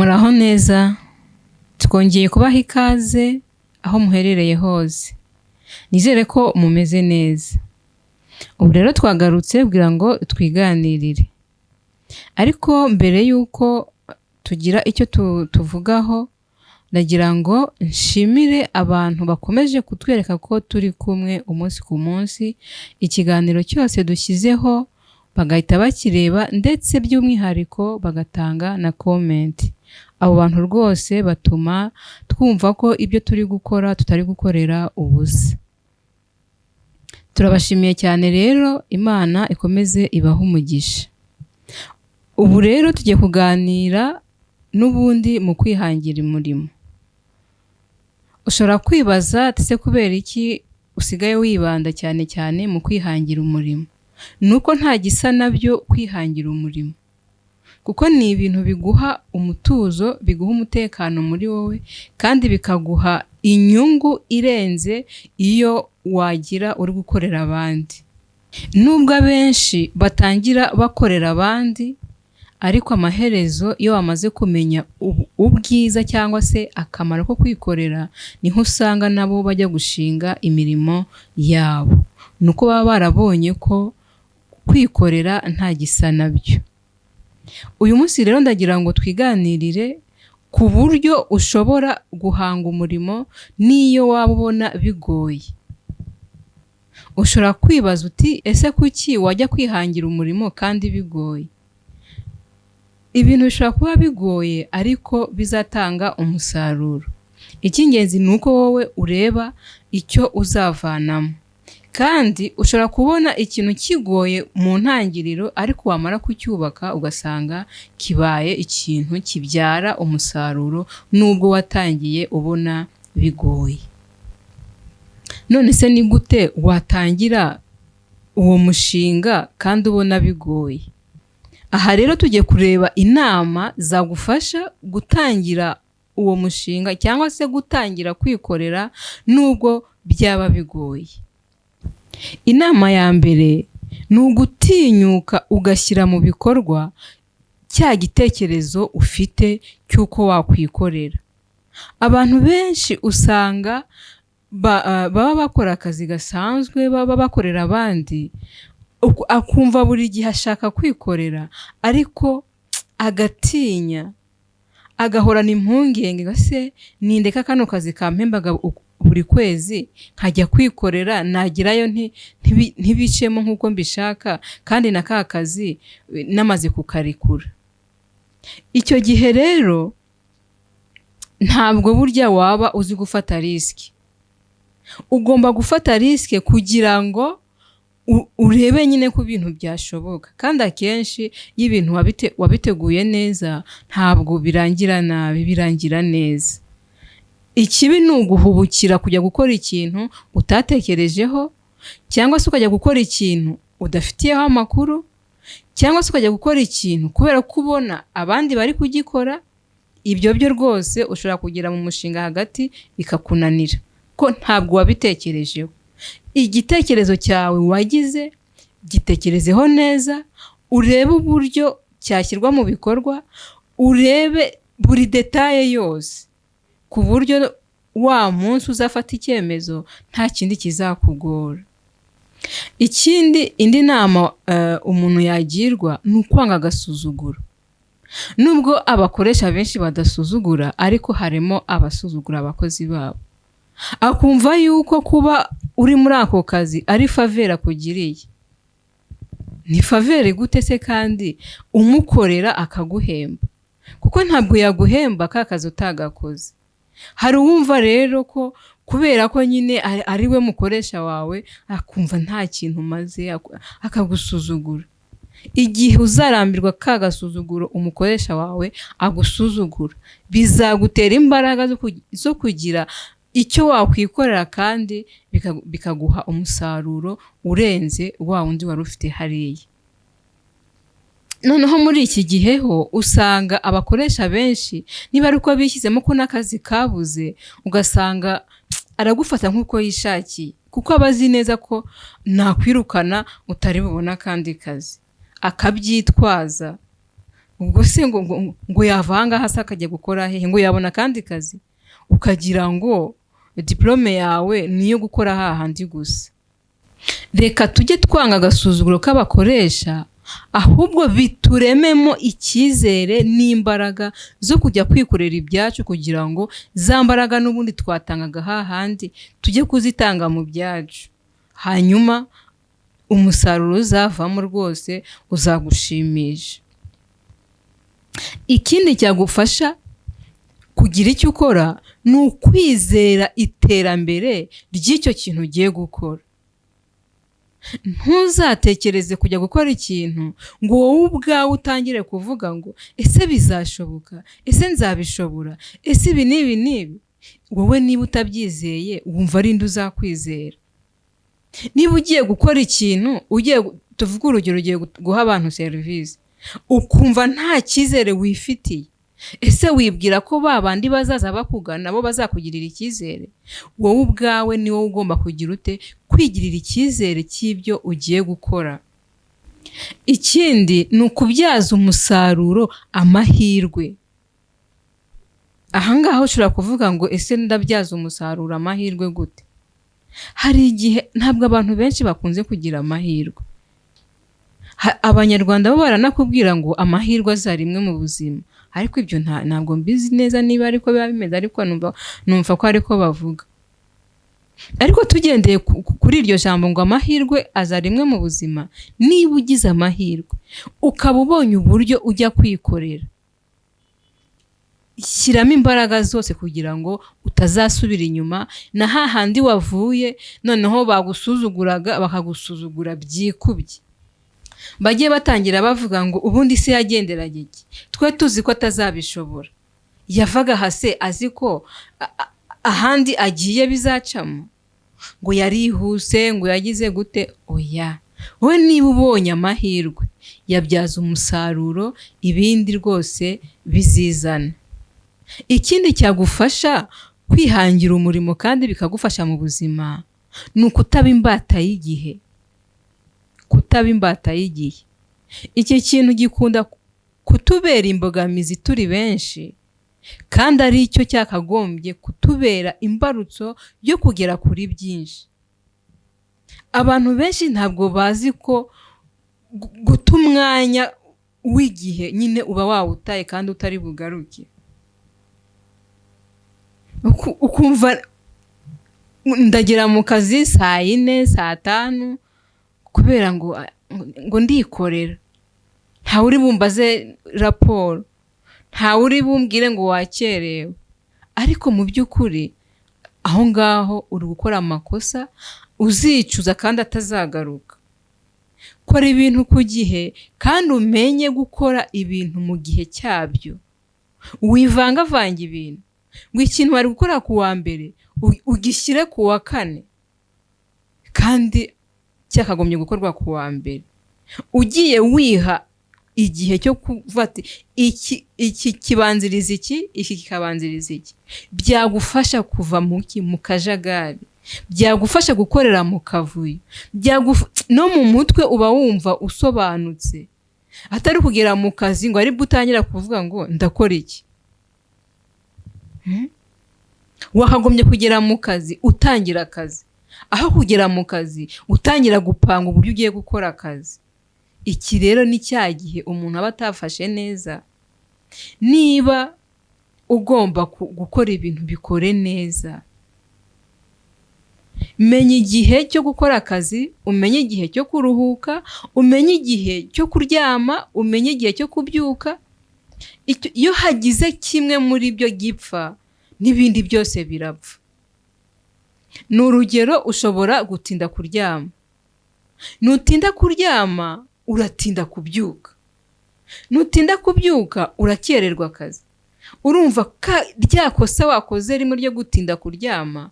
Muraho neza, twongeye kubaha ikaze aho muherereye hose, nizere ko mumeze neza. Ubu rero twagarutse kugira ngo twiganirire, ariko mbere y'uko tugira icyo tuvugaho, ndagira ngo nshimire abantu bakomeje kutwereka ko turi kumwe umunsi ku munsi, ikiganiro cyose dushyizeho bagahita bakireba ndetse by'umwihariko bagatanga na comment. Abo bantu rwose batuma twumva ko ibyo turi gukora tutari gukorera ubusa. Turabashimiye cyane rero, Imana ikomeze ibahe umugisha. Ubu rero tugiye kuganira n'ubundi mu kwihangira umurimo. Ushobora kwibaza ati ese kubera iki usigaye wibanda cyane cyane mu kwihangira umurimo? Ni uko nta gisa nabyo kwihangira umurimo, kuko ni ibintu biguha umutuzo, biguha umutekano muri wowe, kandi bikaguha inyungu irenze iyo wagira uri gukorera abandi. Nubwo abenshi batangira bakorera abandi, ariko amaherezo iyo bamaze kumenya ubwiza cyangwa se akamaro ko kwikorera, niho usanga nabo bajya gushinga imirimo yabo. Ni uko baba barabonye ko kwikorera nta gisa nabyo. Uyu munsi rero ndagira ngo twiganirire ku buryo ushobora guhanga umurimo n'iyo waba ubona bigoye. Ushobora kwibaza uti ese kuki wajya kwihangira umurimo kandi bigoye? Ibintu bishobora kuba bigoye ariko bizatanga umusaruro. Icy'ingenzi ni uko wowe ureba icyo uzavanamo. Kandi ushobora kubona ikintu kigoye mu ntangiriro, ariko wamara kucyubaka ugasanga kibaye ikintu kibyara umusaruro nubwo watangiye ubona bigoye. None se ni gute watangira uwo mushinga kandi ubona bigoye? Aha rero tugiye kureba inama zagufasha gutangira uwo mushinga cyangwa se gutangira kwikorera nubwo byaba bigoye. Inama ya mbere ni ugutinyuka ugashyira mu bikorwa cya gitekerezo ufite cy'uko wakwikorera. Abantu benshi usanga baba bakora akazi gasanzwe, baba bakorera abandi, akumva buri gihe ashaka kwikorera, ariko agatinya, agahorana impungenge: ese nindeka kano kazi kampembaga buri kwezi nkajya kwikorera, nagerayo ntibicemo nk'uko mbishaka, kandi na ka kazi namaze kukarekura? Icyo gihe rero ntabwo burya waba uzi gufata risk. Ugomba gufata risk kugira ngo urebe nyine ko ibintu byashoboka, kandi akenshi iyo ibintu wabiteguye neza ntabwo birangira nabi, birangira neza. Ikibi ni uguhubukira kujya gukora ikintu utatekerejeho, cyangwa se ukajya gukora ikintu udafitiyeho amakuru, cyangwa se ukajya gukora ikintu kubera ko ubona abandi bari kugikora. Ibyo byo rwose ushobora kugera mu mushinga hagati bikakunanira ko ntabwo wabitekerejeho. Igitekerezo cyawe wagize, gitekerezeho neza, urebe uburyo cyashyirwa mu bikorwa, urebe buri détail yose, ku buryo wa munsi uzafata icyemezo nta kindi kizakugora. Ikindi, indi nama umuntu yagirwa ni ukwanga agasuzuguro. Nubwo abakoresha benshi badasuzugura, ariko harimo abasuzugura abakozi babo, akumva yuko kuba uri muri ako kazi ari faveur akugiriye. Ni faveur gute se kandi umukorera akaguhemba? Kuko ntabwo yaguhemba ka kazi utagakoze. Hari uwumva rero ko kubera ko nyine ari we mukoresha wawe, akumva nta kintu umaze, akagusuzugura. Igihe uzarambirwa ka gasuzuguro umukoresha wawe agusuzugura, bizagutera imbaraga zo kugira icyo wakwikorera, kandi bikaguha umusaruro urenze wa wundi wari ufite hariya. Noneho muri iki gihe ho usanga abakoresha benshi, niba ari uko bishyizemo ko n'akazi kabuze, ugasanga aragufata nk'uko yishakiye, kuko aba azi neza ko nakwirukana utari bubone akandi kazi, akabyitwaza. Ubwo se ngo yava aha ngaha se akajya gukora hehe? Ngo yabona akandi kazi? Ukagira ngo diporome yawe ni iyo gukora hahandi gusa. Reka tujye twanga agasuzuguro k'abakoresha, ahubwo biturememo icyizere n'imbaraga zo kujya kwikorera ibyacu, kugira ngo za mbaraga n'ubundi twatangaga hahandi tujye kuzitanga mu byacu, hanyuma umusaruro uzavamo rwose uzagushimisha. Ikindi cyagufasha kugira icyo ukora ni ukwizera iterambere ry'icyo kintu ugiye gukora. Ntuzatekereze kujya gukora ikintu ngo wowe ubwawe utangire kuvuga ngo: "Ese bizashoboka? Ese nzabishobora? Ese ibi n'ibi n'ibi?" Wowe niba utabyizeye, wumva ari nde uzakwizera? Niba ugiye gukora ikintu, ugiye, tuvuge urugero, ugiye guha abantu serivisi, ukumva nta cyizere wifitiye, ese wibwira ko ba bandi bazaza bakugana bo bazakugirira icyizere? Wowe ubwawe ni wowe ugomba kugira ute? Kwigirira icyizere cy'ibyo ugiye gukora. Ikindi ni ukubyaza umusaruro amahirwe. Ahangaha ushobora kuvuga ngo: "Ese ndabyaza umusaruro amahirwe gute?" Hari igihe, ntabwo abantu benshi bakunze kugira amahirwe. Abanyarwanda bo baranakubwira ngo amahirwe aza rimwe mu buzima, ariko ibyo ntabwo mbizi neza niba ariko biba bimeze, ariko numva ko ariko bavuga. Ariko tugendeye kuri iryo jambo ngo amahirwe aza rimwe mu buzima, niba ugize amahirwe ukaba ubonye uburyo ujya kwikorera, shyiramo imbaraga zose kugira ngo utazasubira inyuma na hahandi wavuye, noneho bagusuzuguraga bakagusuzugura byikubye, bajye batangira bavuga ngo: "Ubundi se yagenderaga iki? Twe tuzi ko atazabishobora. Yavaga aha se azi ko ahandi agiye bizacamo? Ngo yarihuse, ngo yagize gute?" Oya, wowe niba ubonye amahirwe, yabyaza umusaruro, ibindi rwose bizizana. Ikindi cyagufasha kwihangira umurimo kandi bikagufasha mu buzima ni ukutaba imbata y'igihe. Kutaba imbata y'igihe, iki kintu gikunda kutubera imbogamizi turi benshi, kandi ari cyo cyakagombye kutubera imbarutso yo kugera kuri byinshi. Abantu benshi ntabwo bazi ko guta umwanya w'igihe nyine uba wawutaye kandi utari bugaruke. Ukumva ndagera mu kazi saa 4, saa 5, kubera ngo ndikorera, ntawe uri bumbaze raporo, ntawe uri bumbwire ngo wakerewe. Ariko mu by'ukuri aho ngaho uri gukora amakosa uzicuza kandi atazagaruka. Kora ibintu ku gihe kandi umenye gukora ibintu mu gihe cyabyo. Wivangavanga ibintu, ngo ikintu wari gukora ku wa mbere ugishyire ku wa kane kandi cyakagombye gukorwa ku wa mbere. Ugiye wiha igihe cyo kuvuga ati: "Iki iki kibanziriza iki, iki kikabanziriza iki," byagufasha kuva mu kajagari, byagufasha gukorera mu kavuyo, no mu mutwe uba wumva usobanutse, atari kugera mu kazi ngo aribwo utangira kuvuga ngo: "Ndakora iki?" Wakagombye kugera mu kazi utangira akazi, aho kugera mu kazi utangira gupanga uburyo ugiye gukora akazi. Iki rero ni cya gihe umuntu aba atafashe neza. Niba ugomba gukora ibintu, bikore neza. Menya igihe cyo gukora akazi, umenye igihe cyo kuruhuka, umenye igihe cyo kuryama, umenye igihe cyo kubyuka. Iyo hagize kimwe muri byo gipfa, n'ibindi byose birapfa. Ni urugero, ushobora gutinda kuryama. Nutinda kuryama, uratinda kubyuka. Nutinda kubyuka, urakererwa akazi. Urumva rya kosa wakoze rimwe ryo gutinda kuryama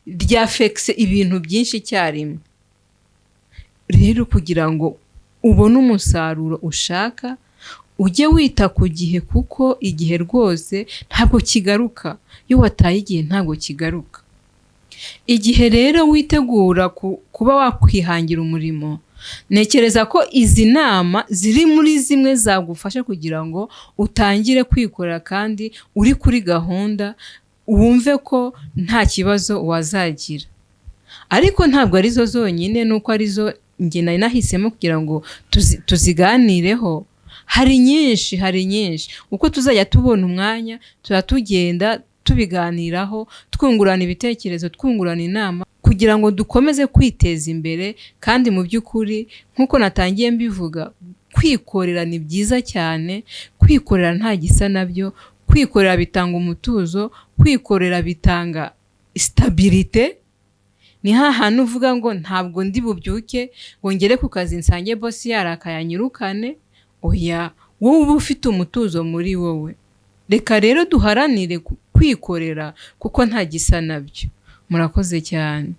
ryafekise ibintu byinshi icyarimwe. Rero kugira ngo ubone umusaruro ushaka, ujye wita ku gihe, kuko igihe rwose ntabwo kigaruka. Iyo wataye igihe, ntabwo kigaruka. Igihe rero witegura kuba wakwihangira umurimo. Ntekereza ko izi nama ziri muri zimwe zagufasha kugira ngo utangire kwikorera kandi uri kuri gahunda, wumve ko nta kibazo wazagira. Ariko ntabwo arizo zonyine, nuko arizo njye nari nahisemo kugira ngo tuziganireho. Hari nyinshi, hari nyinshi. Uko tuzajya tubona umwanya tuba tugenda tubiganiraho, twungurana ibitekerezo, twungurana inama kugira ngo dukomeze kwiteza imbere. Kandi mu by'ukuri, nk'uko natangiye mbivuga, kwikorera ni byiza cyane. Kwikorera nta gisa nabyo. Kwikorera bitanga umutuzo, kwikorera bitanga stabilité. Ni hantu uvuga ngo ntabwo ndi bubyuke ngo ngere ku kazi nsange boss yarakaye anyirukane. Oya, wowe uba ufite umutuzo muri wowe. Reka rero duharanire kwikorera kuko nta gisa nabyo. Murakoze cyane.